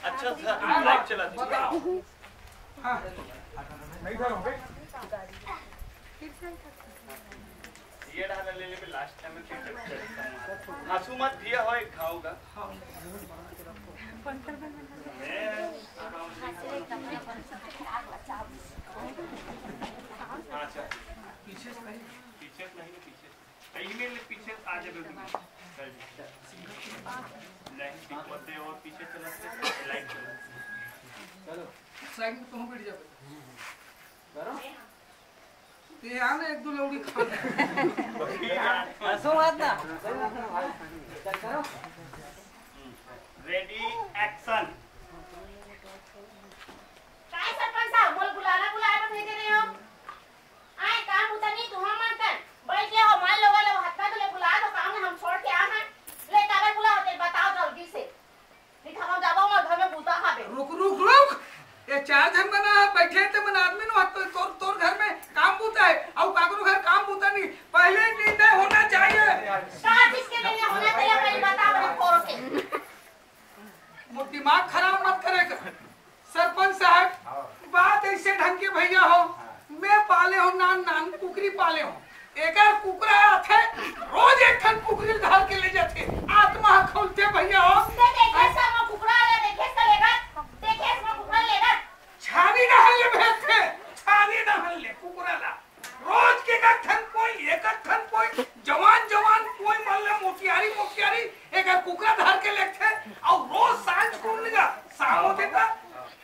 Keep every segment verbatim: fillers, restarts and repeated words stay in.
अच्छा था, लाइट चला दो। हाँ। नहीं था, हो गए। ये डाला ले लेबे, लास्ट टाइम में फिर चल चल। हंसू मत दिया हो, एक खाऊंगा। अच्छा। पीछे से नहीं, पीछे से। कहीं में ले पीछे आ जाबे तुम। नहीं, पीछे होते और पीछे चला, लाइट चला। चलो। साइड में तुम बैठ जाओ। करो। ते आ ना, एक दो लौड़ी खा ले। हंसो मत ना। चल करो। Ready, action. काय सरपंच साहब, मोला बुलाना, बुलाए बर भेजे रहे हो? आए, काम बुता नहीं, तुम मन कर। बैठ जाओ, मान लो, वाला हत्ता तो ले बुला दो, काम हम छोड़ के आ हैं। ले, काबर बुला होते, बताओ जल्दी से। नहीं तो हम जाबो, हमर घर में बूता हावे। रुक, रुक, रुक। ये चार झन मन बैठे ते मन आदमी नो, तो तोर, तोर घर में काम बूता है, अउ काकरो घर काम बूता नहीं। पहले निर्णय होना चाहिए। का चीज के निर्णय होना चाहिए, पहले बताओ, हम करो के। मोर दिमाग खराब मत करे कर। सरपंच साहब, बात ऐसे ढंग के भैया हो, मैं पाले हो नान नान कुकरी पाले हो, एकर कुकरा आथे, रोज एक ठन कुकरी धर के ले जाथे, आत्मा ह खौलथे भैया हो। ते देखे से मोर कुकरा ले, देखे से लेगा, देखे से मोर कुकरा लेगा। छानी डहन ले भेजथे, छानी डहन ले कुकरा ला। रोज के एक ठन पोई, एक ठन पोई, जवान जवान पोई मन ले मोटियारी मोटियारी एकर कुकरा धर के लेगथे, अउ रोज सांझ कुन निगा शाम होथे त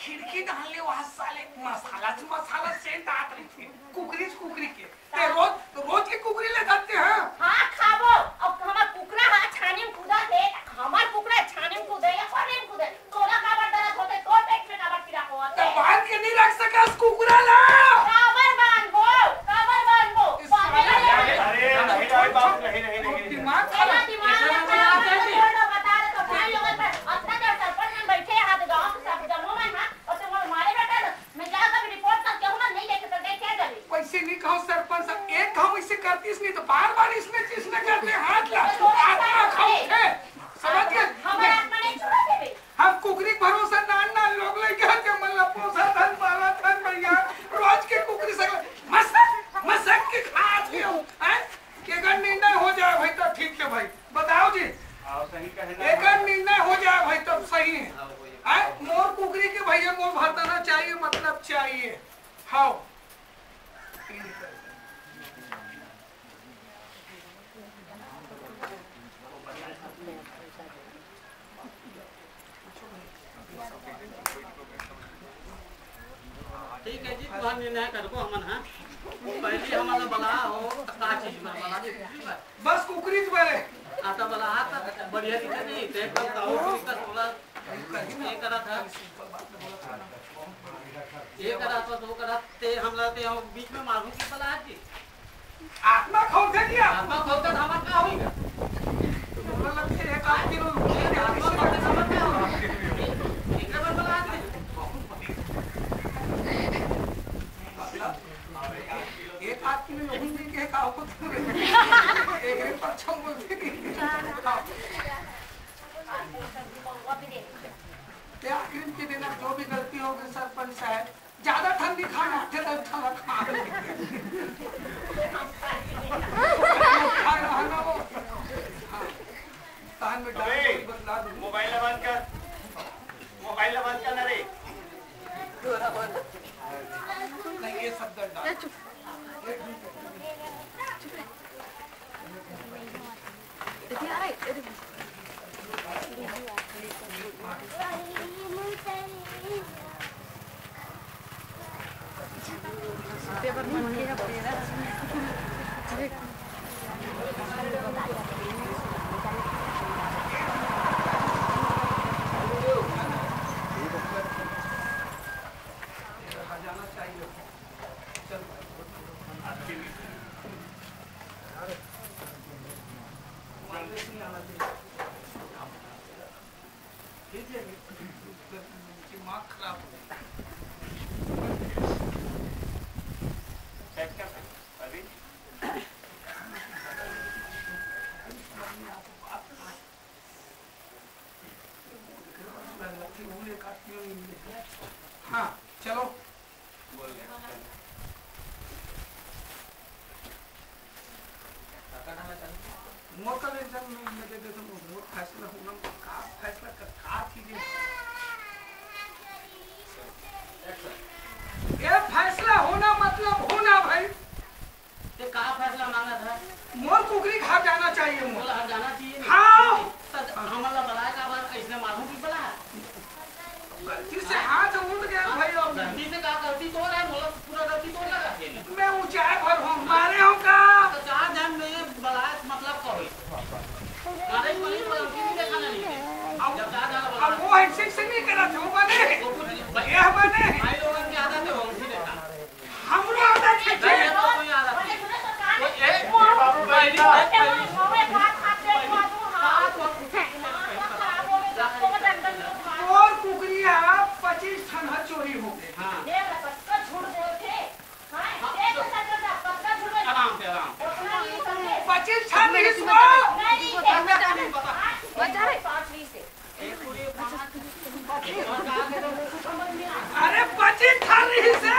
खिड़की डहन ले वहां साले मसाला च मसाला सेंट आत रहिथे कुकरी च कुकरी के। ते रोज, रोज के कुकरी ले धरथे, हाँ? हाँ, खाबो। अब हमर कुकरा हा छानी में कूदा थे, हमर कुकरा छानी में कूदे या कोने में कूदे, तोला काबर दर्द होथे, तोर पेट में काबर पीड़ा होवत त हे? बांध के नहीं रख सकस कुकरा ला। काबर बांधबो? काबर बांधबो? इस बांधे साले ला। अरे, अरे, नहीं, नहीं, बाप, नहीं, नहीं, नहीं, नहीं। दिमाग तेरा खराब। दिमाग खराब है, बता दे तो भाई लोगन पर अतना जब सरपंच में बैठे हाथ गांव के सब जम्मो मन हा, और तुम लोग मारे बेटा, मैं जाकर रिपोर्ट करके हूँ ना, नहीं लेके तो देख क्या जावे। वैसे नहीं कहो सरपंच साहब, एक घाव वैसे करतीस नहीं तो बार बार इसने चीज न करते हाथ ला। तो आत्मा खौलथे, समझ गए? हमारा आत्मा नहीं छुड़ा देवे। हम कुकरी के भरोसा नान नान लोग लइका के मन ला पोसा थन, पाला थन भैया। रोज के कुकरी सगला मसक मसक के खात हे, हैं? के अगर निर्णय हो जाए भाई, तब ठीक है भाई, बताओ जी। हाँ, सही कहे ना। एकर निर्णय हो जाए भाई, तब सही है। हैं? मोर कुकरी के भैया मोर भरताना चाहिए, मतलब चाहिए। हाँ। ठीक है जी, तुहर निर्णय करबो हमन, हाँ। पहली हमन ला बला हो, त का चीज में बला दे? बस कुकरी च बरे। आता बला, आता बढ़िया दिखे नहीं, ते एक बार ताऊ जी का बोला, ये करा था, ये करा था, वो करा, ते हमला ते हम बीच में मारू की बला जी। आत्मा खौलथे जी, आत्मा खौलथे त हमर का होई गा? तोला लगथे एक आदमी लो, आत्मा खौलथे त हमर का होई गा? एकरा बर बला आदमी। मतलब, एक आदमी लो, यही नहीं कहे का होत। एक रे पर छम बोल के नहीं। ते आखिरी में के देना, जो भी गलती होगी सरपंच साहब, ज्यादा ठंडी खाना, ठंडा ठंडा खा। खा रहा ना वो। हाँ। तहन में डाल अबे, के बतला दूँ। मोबाइल ला बंद कर, मोबाइल ला बंद कर ना रे। नहीं, ये सब डंडा। दिमाग खराब हो गया। हाँ, चलो। मोर का ले जब मैं, मैं दे देता हूँ, मोर फैसला होना, का फैसला कर, का चीजें? ये फैसला होना मतलब होना भाई। ते का फैसला मांगत हे? मोर कुकरी घर जाना चाहिए मोर। मोला घर जाना चाहिए। हाँ। त हमन ला बलाय काबर, अइसने मालूम कि बलाय? गलती से हाथ उठ गया भाई, अब गलती से का, गलती तोर हे, मोला पूरा गलती तोर लगा के। मैं ऊंचाई भर हूँ, मारे हूँ का? त चार जन में बलाय मतलब का होई? मारे पनीर पर अंकित भी देखा नहीं। अब, जब चार जन अब बलाय। वो handshake से नहीं करा था, वो बने। वो कुछ नहीं। ये बने। भाई लोगन के आदत है, वो अंकित देखा। हमरो आदत है। नहीं, ये तो कोई आदत नहीं। वो एक बाबू भाई पहली, का एक पहली, और कुकरी आप पच्चीस ठन ह चोरी हो गए। हाँ। आराम से, आराम से। पच्चीस ठन नहीं सुना। बचा रहे। अरे, पच्चीस थाली से।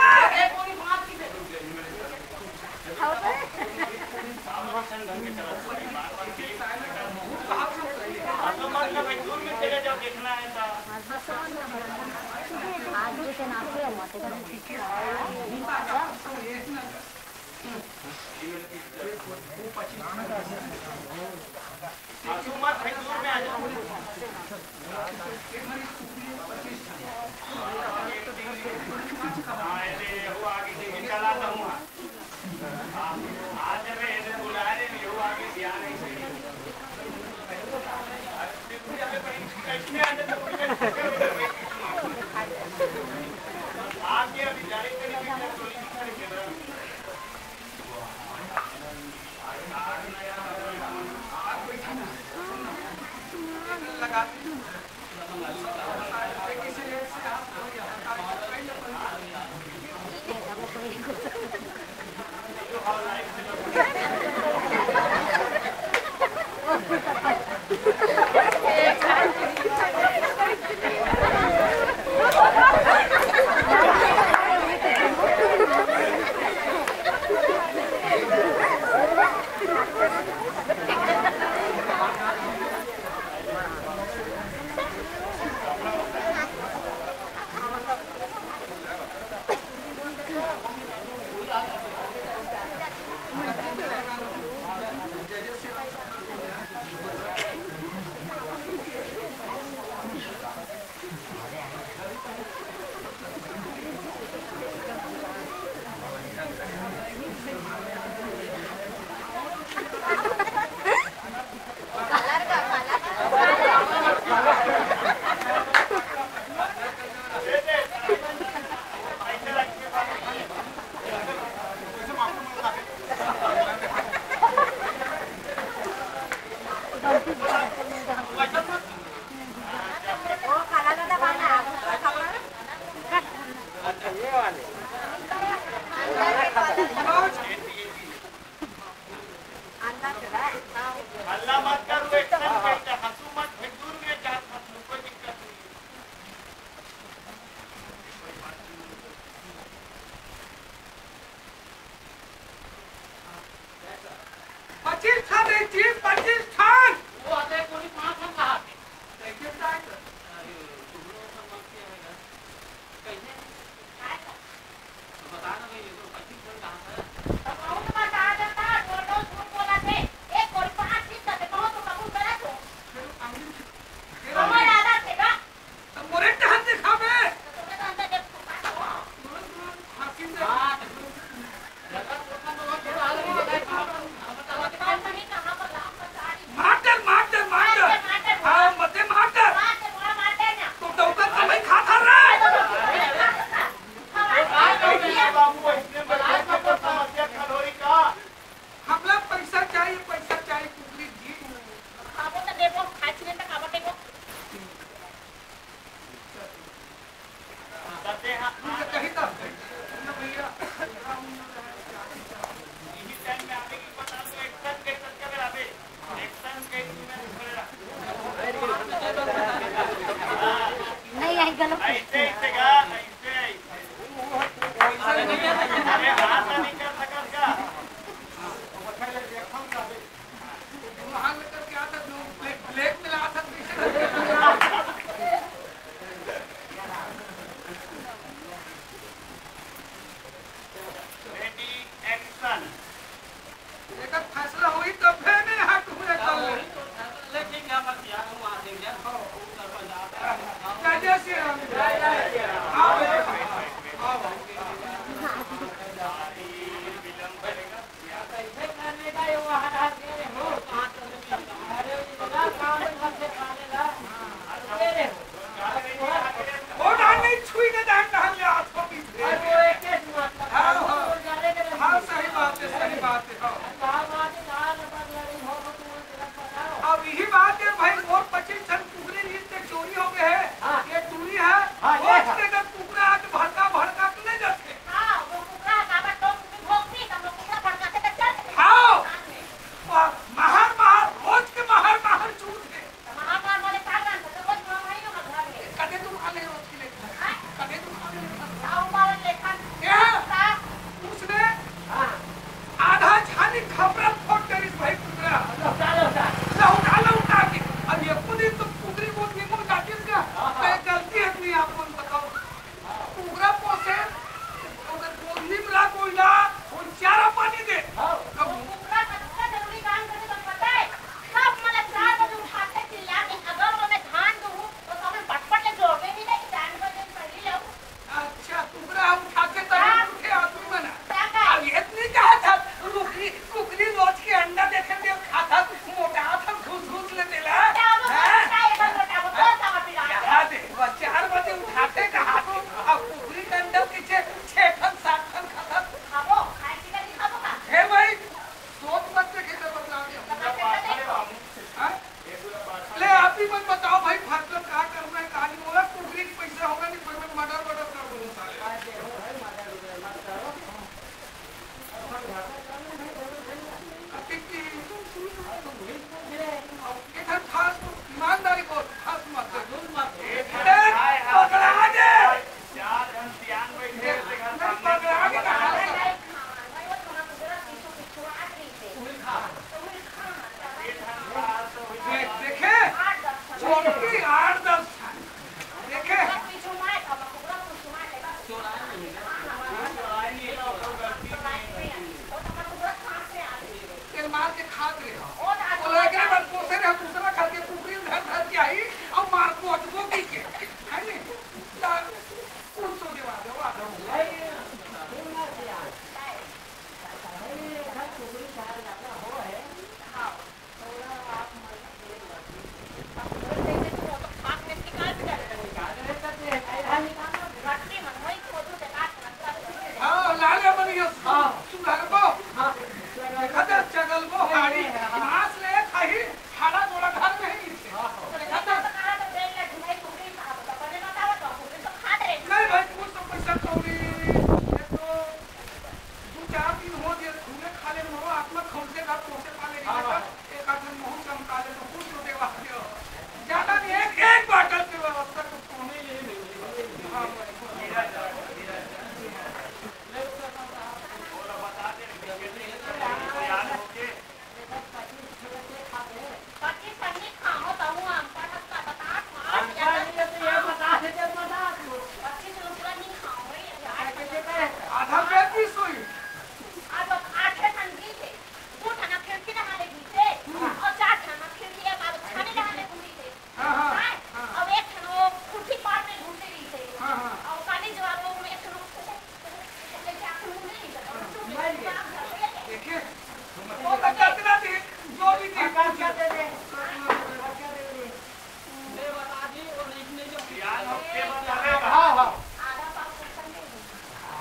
हाँ, हाँ। आधा पाव कुछ नहीं।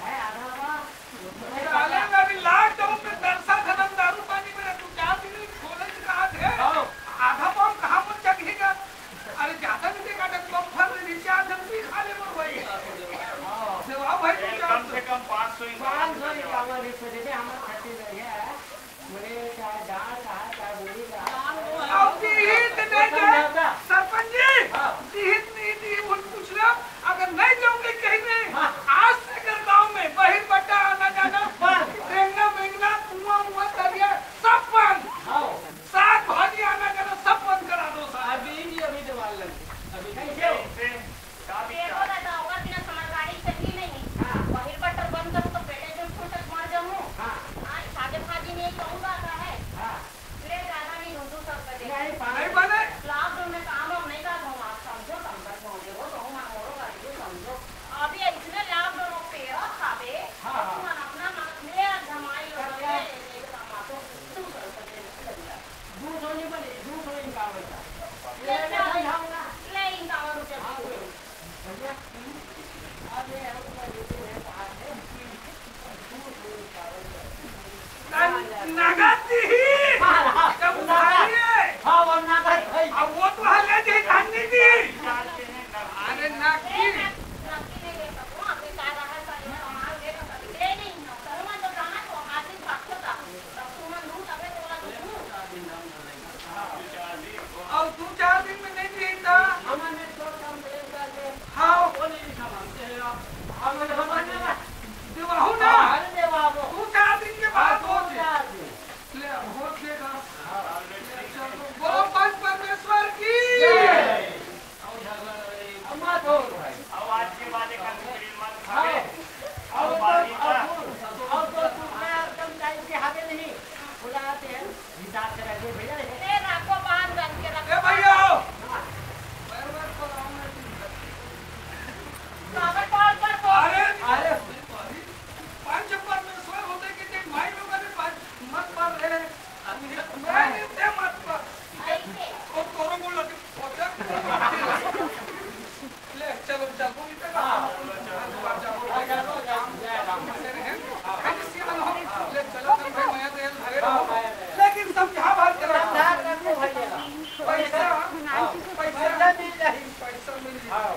है, आधा पाव। साले में अभी लॉकडाउन में दरसा खत्म दारू पानी में तू चार दिन में खोले से कहा थे? हाँ। आधा पाव कहाँ मन चढ़ेगा? अरे ज्यादा नहीं देगा, तो बम्फर में नीचे आधा भी खा ले मोर भाई। हाँ। जवाब भाई, तू ए, क्या कम से कम पाँच सौ ही पाँच सौ ही कांवर रिक्शा दे दे, हमारे छत्तीसगढ़ है। बोले, चाहे डांस रहा, चाहे बोली रहा। अब जीत नहीं जाए, सरपंच जी, हाँ। जीत नहीं दी, उन पूछ रहा, अगर नहीं जाओगे कहीं नहीं, हाँ। आज से अगर गांव में बहिर बट्टा आना जाना, बंद। रेंगना बेंगना, कुआं मुआ, दरिया, सब बंद। हाँ। साग भाजी आना जाना, सब बंद करा दो साहब। अभी नहीं, अभी जवान लग, अभी कैसे हो? देखो दादा, ओकर बिना हमर गाड़ी चलही नहीं। हाँ। बहिर बट्टर बंद कर तो पेटे जो फूटत मर जाऊं। हाँ। आज भागे भागी नहीं कहूँ बात है। हाँ। ले दादा नहीं दो सौ रुपए दे। नहीं, पाँच नहीं बने। लॉकडाउन में काम हम नहीं करत हूँ, आप समझो, समझत हो, देखो, तो हूँ, मोरो कर दो, समझो। अभी इसने लॉकडाउन में पेड़ा खावे, हाँ, तो हाँ। तुम अपना मन ले, आज हमारी लोग कर ले, ले, ले, ले, कमा तो दो सौ रुपए दे, ले, ले। दू सौ नहीं बने, दू सौ ही काम होता। ले, ले, ले, ले, ले, इनका और रुपया हाँ, दे। भैया, अब ये हम लोग ये है, बात है। नगद दी ही। हाँ, हाँ, जब नगद। उधारी है। हाँ, वो नगद भाई। अब वो तो हल्ले दे, धान नहीं दी। अरे नगदी। अब दू चार दिन में नहीं दी तो। हाँ। देवाहू ना। दू चार दिन के बाद हो जाए। ले, अब हो जाएगा। बोलो पंच परमेश्वर की। अब आज के बाद एक आदमी के लिए मत खावे। और तो, और तो, और तो तुम ना एकदम टाइम के हावे नहीं। बुलाते हैं, हिसाब से रखिए भैया। ए, रखो, बांध बांध के रखो। ए भैया, आओ। हाँ। पैर वैर पर आओ ना। बाबा कॉल कर दो। अरे, अरे। पंच परमेश्वर होते कि ते भाई लोग ने पंच मत मार रहे हैं। मैं नहीं थे मत मार। ऐसे। और तोरो बोल लगे, होते। ले, चलो, चलो, इधर आओ। हाँ, चलो, चलो। हाँ, चलो, चलो। ले, चलो, तुम भाई, मया तो ये धरे रहो। लेकिन समझा भर के रहो। समझा कर दो भैया। पैसा, हाँ, पैसा। पैसा मिल जाए। पैसा मिल जाए। हाँ।